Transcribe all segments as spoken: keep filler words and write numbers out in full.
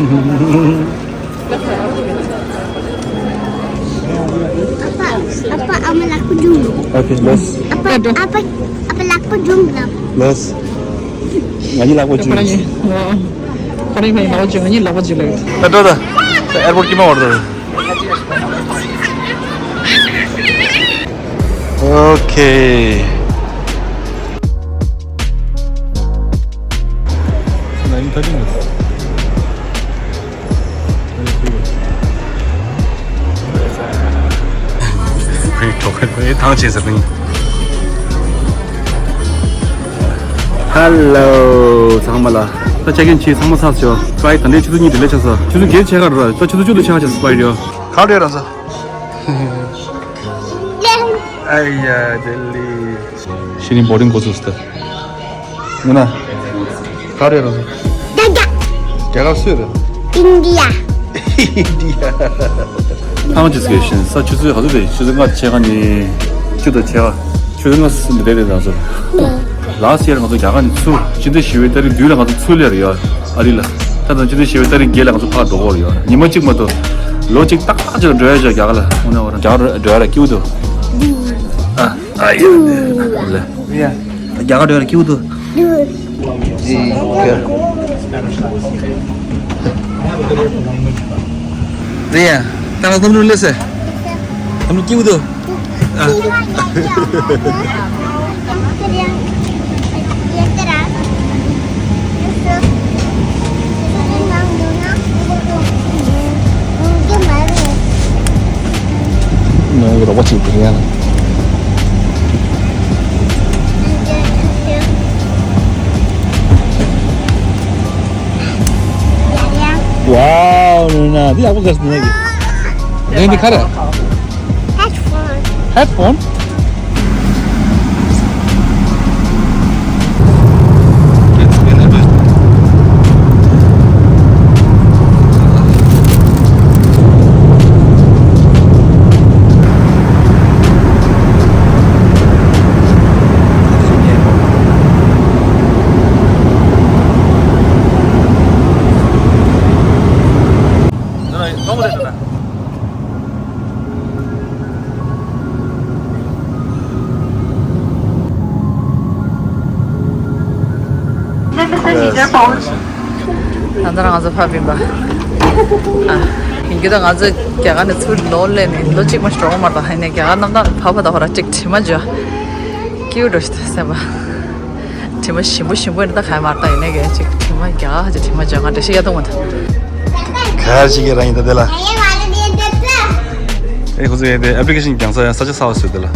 Apa, apa, ama lakpa jung. Okay, let's. Apa, apa, apa lakpa jung la. Let's. Ngani lakpa jung. Parang ni, parang ni lakpa jung, ngani lakpa jung lagi. Dah, dah, dah. Airport kima order. Okay. Nine thirty minutes. Hello ཚང་མ་ལ། ད་check in བྱས་ཚང་མ་ཚར་ཆོག flight ད་ལྟའི་ཆུ་ཚོད་གཉིས་delay ཆགས་སོང་། ཆུ་ཚོད་བརྒྱད་ཆགས་ཀ་ར། ད་ཆུ་ཚོད་བཅུ་དུ་ཆགས་ཆགས་flight ཡོད། ག་འདྲ་ར་ཚོ། ཨ་ཡ་ལྡི་ལི། ཤི་རིང་boarding འགོ་ཚུགས་སོང་། ངོ་ན། ག་རེ་རེད། རྒྱ་རྒྱ། རྒྱ་གར་སུ་རེད། ཨིན་ཌི་ཡ། ཨིན་ཌི་ཡ། ཐང་ཅིག་སྐད་བཤད་ས་ཆུ་ཚོད་ག་ཚོད་རེད། ཆུ་ཚོད་ལྔ་ཕྱེད་ཀ་ནས་བཅུ་དང་ཕྱེད་ཀ། ཆུ་ཚོད་ལྔ་ཟིན་པ་རེད་རེད་ང་ཚོ། ལ་སི་ཡར་ང་ཚོ་རྒྱ་གར་ནས་ཚུར་སྤྱི་ཟླ་བཞི་པའི་ཏ་རིག་བདུན་ལ་ང་ཚོ་ཚུར་སླེབས་ཡོད་ཨ་རི་ལ། ད་ད་སྤྱི་ཟླ་བཞི་པའི་ཏ་རིག་བརྒྱད་ལ་ང་ཚོ་ཕར་འགྲོ་གི་ཡོད། ཉི་མ་གཅིག་མ་གཏོགས་ལོ་གཅིག་ཏག་ཏག་ཅིག་ལ་འགྲོ་ཡ་ཅིག་རྒྱ་གར་ལ། འོ་ན་འོ་ན་རྒྱ་གར་འགྲོ་ཡ་ལ་སྐྱིད་པོ་འདུག་ཨ། ཨ་ཡ། ལེ། རེད་ཡ། རྒྱ་གར་འགྲོ་ཡ་ལ་སྐྱིད་པོ་འདུག་ཨི་ཁེ། རེད་ཡ། ད་ང་བསམ་བློ་སླེབས་སོང་། བསམ་བློ་སྐྱིད་པོ་འདུག་ཨ། ནང་གི་རོགས་པ་ཅིག་དེ་ཡང་། ཝའོ། ནོ་ན་འདི་ཡག་པོ་ག་ཟེར་ནས་གི། ནས་འདི་ག་རེ། Headphone. Headphone? ད་ལྟ་ང་ཚོ་ཕབ་ཡིན་པ། ཨ། ཡིན་གྱི་ད་ང་ཚོ་རྒྱ་གར་ནས་ཚུར་ལོག་སླེབས་ནས་ལོ་གཅིག་མ་ཞིག་འགྲོ་གི་མ་རེད། ད་ཡིན་ནའི་རྒྱ་གར་གནམ་ཐང་ལ་བབས་པ་ད་ཧོ་ར་གཅིག་དྲི་མ་འཇོ། སྐྱིད་པོ་འགྲོ་ཞིག་ད་སེམས་པ། དྲི་མ་ཞིམ་པོ་ཞིམ་པོ་ཡིན་ད་ག་ཡ་མ་རེད། ད་ཡིན་ནའི་གཅིག་དྲི་མ་རྒྱ་གར་གྱི་དྲི་མ་འཇོ། ང་འགྲེལ་བཤད་ཡ་གཏོང་མ་ཐུབ། ག་ཞིག་གི་རང་ཡིན་ད་དེ་ལ། ཨེ་ཁོ་ཚོ་ཡིན་དེ་application་རྒྱང་ས་ཡང་ས་ཆ་གསར་པ་བཟོས་དེ་ལ།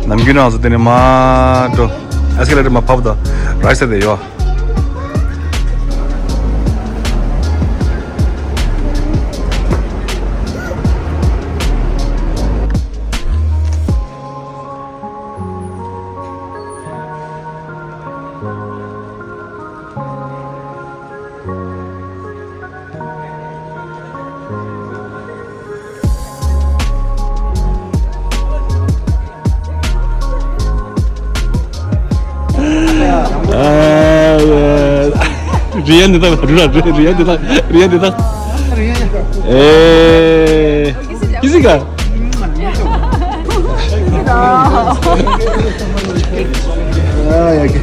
ནམ་རྒྱུན་ང་ཚོ་དེ་ནས་མར་འགྲོ། Escalator་མར་བབས་ད་right side་དེ་ཡོད། རི་ཡན་འདི་དག་རི་ར་རི་ཡན་འདི་དག་རི་ཡན་འདི་དག་ཨེ། ཀི་སི་ཀ་ཨ་ཡ་ཀི།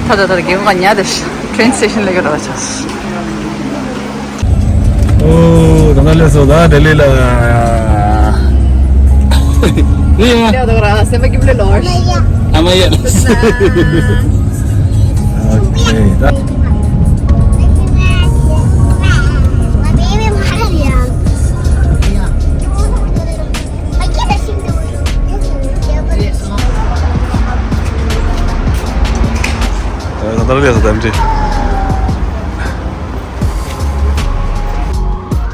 ཨ། ད་ད་ད་རྒན་གོག་ཉལ་བསྡད་ཤག train station་ལ་ག་ར་ཆགས། ཨོ། ད་ལྟ་སླེབས་སོང་ད་ལྡི་ལི་ལ། ཨེ་ཡ། ད་ག་ར་སེམས་པ་སྐྱིད་པོ་ལོར། ཨ་མ་ཡ། ཨོ་ཁེ་ད། ད་ལྟ་སླེབས་སོང་ད་ལྡི་ལི།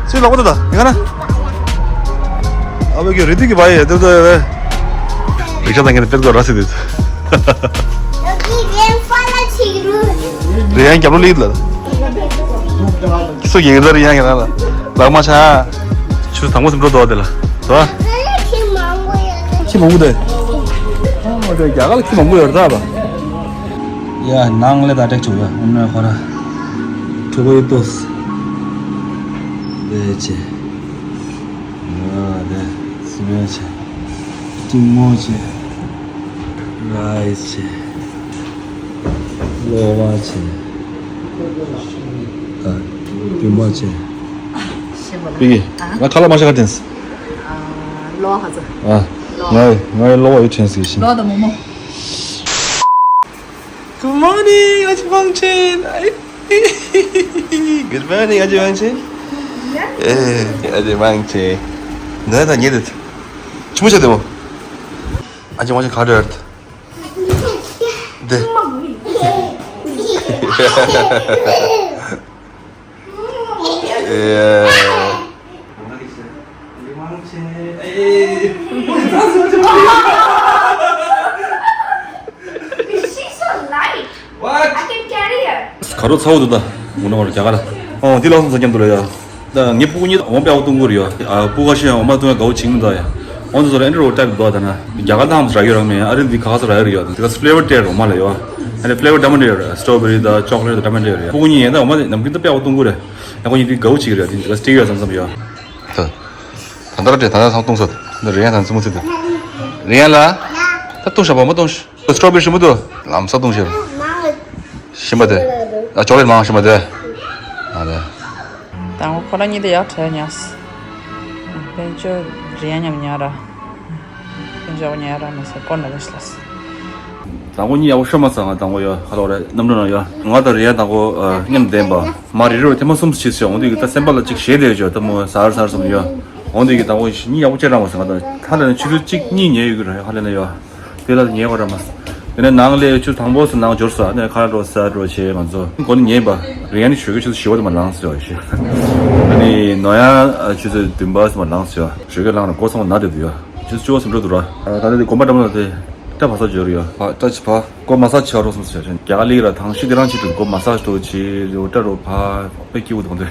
ཚུར་ལོག་པ་ད་ད་ཡང་ན། ཨ་བའི་གི་རི་དུས་ཀྱི་བ་ཡི་དེ་དུ་ཡོད་པས། རིག་ཤ་དང་ངས་དེ་དཔེ་དགོས་ར་སི་དུས། རི་ཡང་རྒྱབ་ལོ་ལིག་ལ། སུ་གི་རི་ཡང་གི་ན་ལ། ལག་མ་ཆ། ཆུ་དང་པོ་སིམ་འགྲོ་དོ་དེ་ལ། དོ། ཁྱི་མང་པོ་ཡོད། ཁྱི་མང་པོ་དེ། ཨ་དེ་རྒྱ་གར་ལ་ཁྱི་མང་པོ་ཡོད་ར་ད་བ། ཡ་ནང་ལས་ད་ཏྲེག་ཆུ་ཡ་ཨུ་ན་ཁོ་ར་ཁྲུ་གོ་ཡི་ཏོས། དེ་ཆེ། ཡ་དེ་སི་མེ་ཆེ། ཏིང་མོ་ཆེ། རའི་སི་ཆེ། ལོ་བ་ཆེ། ཨ་ཏིང་མོ་ཆེ། ཤེས་པ་ལ། པི་ཀི། ཨ། ང་ཁ་ལག་མ་ཤ་ཁ་དེན། ཨ། ལོ་ཧ་ཙ། ཨ། ལོ། ང་ང་ལོ་བ་ཡོད་ཆེན་སི་ཤིན། ལོ་དང་མོ་མོ། Good morning, ཨ་ཅེ་མང་ཆེན། Good morning, ཨ་ཅེ་མང་ཆེན། ཨེ། ཨ་ཅེ་མང་ཆེན། ང་དང་ཉེ་དུ། ཆུ་མོ་ཆེ་དེ་མོ། ཨ་ཅེ་མང་ཆེན་ཁ་བྲལ། དེ། ཨེ། She's so light. What? I can carry her. ག་རོ་ཚ་བོ་འདུག་ད། ངོ་ནོར་རྒྱ་གར། ཨོ་འདི་ལ་སོང་ཚ་མཉམ་དུ་ལ་ཡ། ད་ངའི་སྤུ་གུ་གཉིས་འོང་པའི་ཨ་བ་བཏུང་གི་རེད་ཡ། ཨ་སྤུ་ག་ཤི་ཡང་འོ་མ་བཏུང་ཡ་དགའ་བོ་བྱིང་མི་འདུག་ཡ། འོང་དུ་ཚོ་ར་ཨེ་འདྲ་རོ་ཏེག་འདུག་ད་ན། རྒྱ་གར་དང་ར་ཡོད་རང་མེད། ཨ་རི་འདི་ཁ་ཁ་སོ་ར་ཡོད་རེད་ཡ། དེ་ག་ཕི་ལེ་ཝར་སྟེར་འོ་མ་ལ་ཡ། ཨ་ནི་ཕི་ལེ་ཝར་འདྲ་མི་འདྲ་ཡོད་རེད། སི་ཊོ་བེ་རི་དང་ཅོག་ལེ་ཊི་དང་འདྲ་མི་འདྲ་ཡོད་རེད། སྤུ་གུ་གཉིས་ཡིན་ད་འོ་མ་ནམ་རྒྱུན་ད་དཔེ་ཨ་བ་བཏུང་གི་རེད། ཡང་ཁོ་གཉིས་འདི་དགའ་བོ་བྱེད་ཀྱི་རེད། དེ་འདི་ག་སྟེར་ཡོད་བསམ་བསམ་ཡ། ད་ད་ལྟ་རེད། ད་ལྟ་ཚང་བཏུང་ས་འདི་རེད། ཡང་ད་ཙི་མོ་ཙི་འདི་རེད། ཡང་ལ་ད་བཏུང་ཤ་བ་མ་བཏུང་ཤ། སི་ཊོ་བེ་རི་ཞིམ་པོ་འདུག་ལམ་སང་བཏུང་ཤེས། ཞིམ་པ་དེ། ཨ་ཅོག་ལེ་ཊི་མང་ཞིམ་པ་དེ། ཨ་ལེ། དང་པོ་ཁོ་རང་གཉིས་དེ་ཡག་བྲལ་ཉག་དཔལ་འབྱོར་རིན་ཉམས་ཉག་ར། དཔལ་འབྱོར་ཉག་ར་མ་ཟེར་ཀོ་ན་རེ་ཤི་ལ་སི། དང་པོ་གཉིས་ཡག་པོ་ཤོད་མ་ཚང་། དང་པོ་ཡོ་ཧ་ལོ་རེ་གནམ་གྲུ་ནང་ཡོ། ང་དང་རི་ཡ་དང་པོ་མཉམ་བསྡད་པ། མ་རི་རོ་ཐེངས་མ་གསུམ་ཕྱིན་སོང་། འོ་དེ་གི་ད་སེམས་པ་ལ་ཅིག་ཞེད་བསྡད་ཡོད་ཅོ། ད་མོ་ཟར་ཟར་སོང་ཡོ། འོ་དེ་གི་དང་པོ་གཉིས་ཡག་པོ་ཅེ་རང་བ་སོང་། ང་དང་ཧ་ལས་ན་ཆུ་ཚོད་གཅིག་གཉིས་ཉལ་ཡོད་གི་རེད། ཧ་ལས་ན་ཡོ། དེ་ལ་ཉལ་བ་ར་མ། དེ་ནས་ནང་ལས་ཆུ་དང་པོ་སུ་ནང་འབྱོར་སོ། ཨ་ནས་ཁ་རོ་ས་རོ་ཆེ་ང་ཚོ་མགོ་ནས་ཉལ་བ། རི་ཡ་ནི་ཞོགས་ཀས་ཆུ་ཚོད་བཞི་པ་དུ་མ་ལངས་སོ་ཞེས། ཨ་ནི་ནོ་ཡ་ཆུ་ཚོད་བདུན་པ་སུ་མ་ལངས་སོ། ཞོགས་ཀས་ལངས་ན་སྒོ་ཚང་མ་ན་བསྡད་འདུག་ཡོ། ཆུ་ཚོད་བཅུ་པ་སུ་འགྲོ་འདུག་ར། ད་ནི་དེ་དགོན་པ་འགྲམ་ལ་དེ་སྐྲ་བ་ས་འབྱོར་ཡོ། ཕ་སྐྲ་ཆི་ཕ་སྒོ་མ་ས་ཆི་རོ་སོང་ཟེར། རྒྱ་གར་ལིག་ར་ཐང་ཤི་དེ་རང་ཆི་འདུག་སྒོ་མ་ས་ཏོ་ཆི་རོ་སྐྲ་རོ་ཕ་དཔེ་སྐྱིད་པོ་འདུག་འདུག་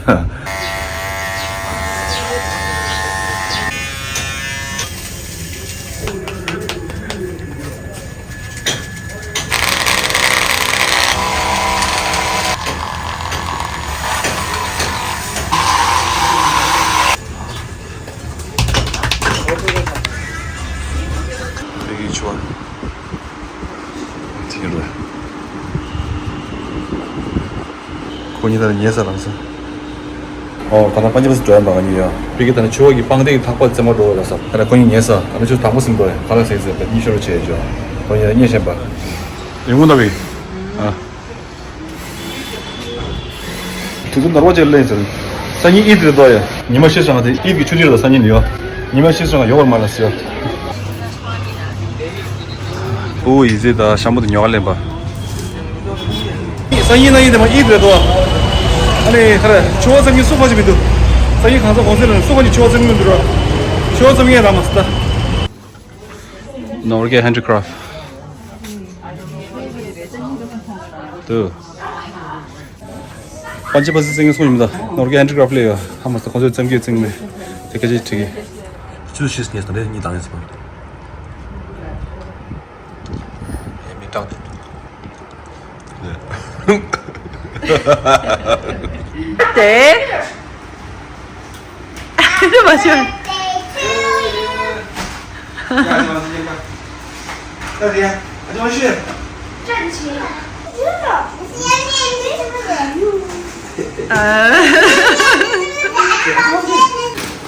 དེ་གི་ཆུ་བ། དེ་རུ། ཁོ་གཉིས་ད་ཉལ་ས་ལངས་ས། ཨོ་ད་ལྟ་པན་ཇ་བ་སི་འགྲོ་ཡ་མ་ག་ཉིད་ཡ། པི་ཀི་ད་ནི་ཆུ་བ་གི་པང་གདན་གི་ཐག་པ་རྩེ་མོ་འགྲོ་བ་ལ་ས། ད་ནི་ཁོ་གཉིས་ཉལ་ས། ད་ནི་ཆུ་དང་པོ་སིམ་འགྲོ་ཡ། ཁ་ལག་སེང་ཟེར་པ་གཉིད་ཤོར་བྱས་ཡོད་ཅོ། ཁོ་གཉིས་ད་གཉིད་ཤེས་པ། ཡོང་གོ་ད་བི། ཨ། དུས་ཚོད་ནོར་བ་ཅིག་ལེན་ཟེར། སང་ཉིན་ཨིད་རེད་དོ་ཡ། ཉི་མ་ཤི་སོང་དེ་ཨིད་ཀྱི་ཆུ་དེ་རེད་དོ། སང་ཉིན་ཡོ། ཉི་མ་ཤི་སོང་ཡོ་བར་མ་ལ་ཟེར། ཨོ་ཡི་ཟེ་ད་ཤམ་བུ་དུ་ཉོ་ག་ལེན་པ། སང་ཉིན་ན་ཡིན་དེ་མ་ཨིད་རེད་དོ། ཨ་ནི་ཁ་ར་ཆུ་བ་ཙམ་གྱི་སུ་ཕ་ཅི་མི་འདུག་སང་ཉིན་གང་ཟག་གོང་ཚད་ལ་སུ་ཕ་ཅི་ཆུ་བ་ཙམ་མི་འདུག་ར། ཆུ་བ་ཙམ་ངས་ར་མ་སི་ད། Norge Handicraft. དུ། པན་ཅི་པ་སི་ཙིང་སོང་ཡིན་ད། Norge Handicraft ལས་ཡོད། ཧ་མ་སི་ཁོང་ཚོའི་བཙན་གྱིས་བཙིང་མེད། དེ་སྐད་ཆ་དྲིས་གི། ཆུ་ཤིས་ངེས་དང་ལས་གཉིས་དང་ཡིན་ཟེར་བ། ཡེ་མི་སྐྲག་དེ། དེ། མ་བྱུང་། ཨ་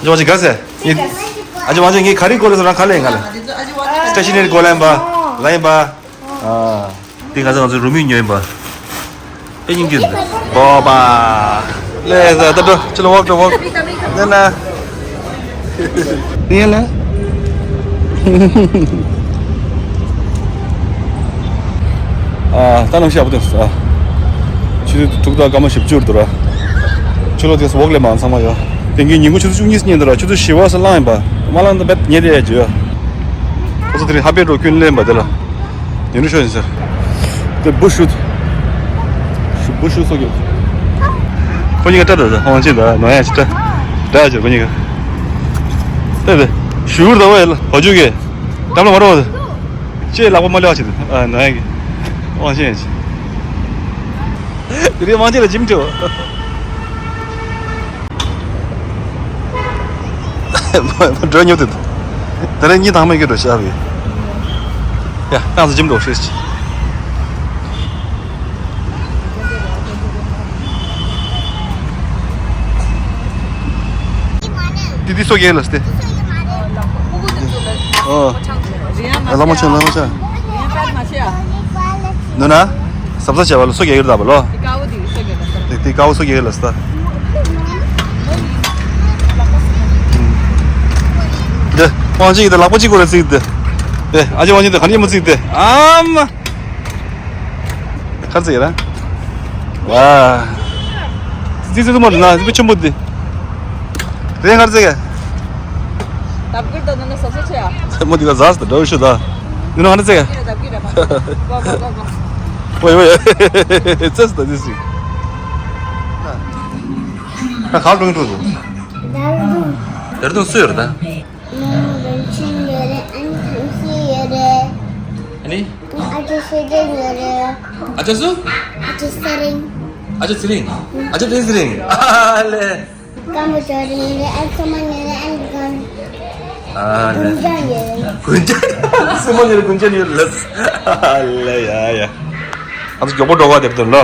ཅོ་ཅི་ག་ཟེ། ཨ་ཅོ་ཨ་ཅོ་ངས་ག་རེ་གོ་རེ་སོ་རང་ག་ལེ་ཡིན་ག་ལེ། སི་ཊེ་ཤི་ནེ་རི་གོ་ལེན་པ་ལ་ཡིན་པ། ཨ། དེ་ང་ཚོ་ང་ཚོའི་རུ་མིས་ཉོས་ཡིན་པ། དཔེ་སྙིང་རྗེ་འདུག་བོ་པ། ལས་ཟ་ད་འགྲོ་ཅི་ལ་ཝོག་འགྲོ་ཝོག་ལས་ན། ཡིན་ལ། ཨ་ད་ནང་ཤ་བ་དེ་ས། ཆུ་ཚོད་དྲུག་དང་སྐར་མ་བཞི་བཅུ་འདུག་ར། ཆུ་ལོག་དེ་ས་ཝོག་ལས་མང་ཚང་མ་ཡོད། དེང་གི་ཉིན་གུང་ཆུ་ཚོད་བཅུ་གཉིས་ཉིན་འདུག་ར་ཆུ་ཚོད་བཞི་བ་ས་ལངས་ཡིན་པ། མ་ལངས་ད་བེད་ཉེ་དེ་ཡ་ཇི་ཡོད། ཁོ་ཚོ་དེ་རིང་ཧ་པེ་འགྲོ་ཀུན་ལེན་པ་དེ་ལ། ཉིན་རུ་ཤོ་ཡིན་ཟེར། དེ་བུ་ཤུ། ཤུ་བུ་ཤུ་སོགས་ཡོད། ཁོ་གཉིས་ཀ་སྐྲ་དང་ཧོང་ཆེན་དང་ནོ་ཡ་ཆེ་སྐྲ། འདྲ་ཆེ་ཁོ་གཉིས་ཀ། དེ་དེ་ཤུར་དང་བ་ཡ་ལ་བ་ཇུ་གེ། འགྲམ་ལ་མ་རོ་བ་དེ། ཅེས་ལག་པ་མ་ལེ་བ་ཆེ་དེ་ཨ་ནོ་ཡ་གི། ཧོང་ཆེན་ཡ་ཆེ། དེ་རིང་དབང་ཆེན་ལ་འཇིམ་འགྲོ། འགྲོ་མྱོང་དུ། དེ་རིང་གཉིད་དང་མ་གི་འགྲོ་ཤག་བི། ཡ་ཏང་སི་འཇིམ་འགྲོ་ཤེས་ཅི། དེ་དེ་སོ་གེ་ལ་སྟེ། ཨོ། ལ་མོ་ཆེ་ལ་མོ་ཆེ། ནུ་ན། ཟབ་ས་བྱས་པ་ལ་སོ་གེ་ཡོད་ད་བ་ལོ། དེ་དེ་ཀའོ་སོ་གེ་ལ་སྟ། འདི་དབང་ཆེན་གྱི་དེ་ལག་པ་གཅིག་ཁོ་ར་བརྩིགས་ཏེ། ཨེ་ཨ་ཅེ་དབང་ཆེན་དེ་ག་ནས་མ་བརྩིགས་ཏེ། ཨ་མ། གར་ཟེར་ར། ཝ། ཙི་ཙི་ཙི་མོ་ན་ཙི་ཆེན་པོ་འདི། རེ་གར་ཟེར་ག། ད་བསྐུར་དང་ནང་ན་ཟ་ཟ་ཆེ་ཡ། ཆེན་པོ་འདི་ག་ཟ་ཟ་འདྲ་བོ་ཤོད་ད། ཡིན་ནོ་ག་ན་ཟེར་ག། ད་བསྐུར་ར་ད། ཝ་ཝ་ཝ་ཝ། ཝེ་ཝེ། ཙི་ཙི་ད་ཙི་ཙི། ད་ག་ལ་འགྲོ་གི་འགྲོ་འདུག། ད་རུང་སུ་ཡོད་རེད་ད། མོ་མོ་རིན་ཆེན་ཡོད་རེད། ཨན་ཐམ་སི་ཡོད་རེད། ཨ་ནི། ཨ་ཅེ་ཤེས་ལྡན་ཡོད་རེད། ཨ་ཅེ་སུ། ཨ་ཅེ་ཚེ་རིང་། ཨ་ཅེ་ཚེ་རིང་། ཨ་ཅེ་བསྟན་ཚེ་རིང་། ཨ་ལེ། ཀ་མོ་ཅོ་རིང་རེད། ཨན་སོ་མ་ཉོ་རེད། ཨན་གོན། ཨ་ལེ། གུན་ཅང་ཡོད་རེད། གུན་ཅང་། སོ་མ་ཉོ་རེད། གུན་ཅང་ཡོད་ལེ། ཨ་ལེ་ཡ་ཡ། ཨ་ཙི་མགྱོགས་པོ་འགྲོ་བ་དེབ་དོན་ལོ།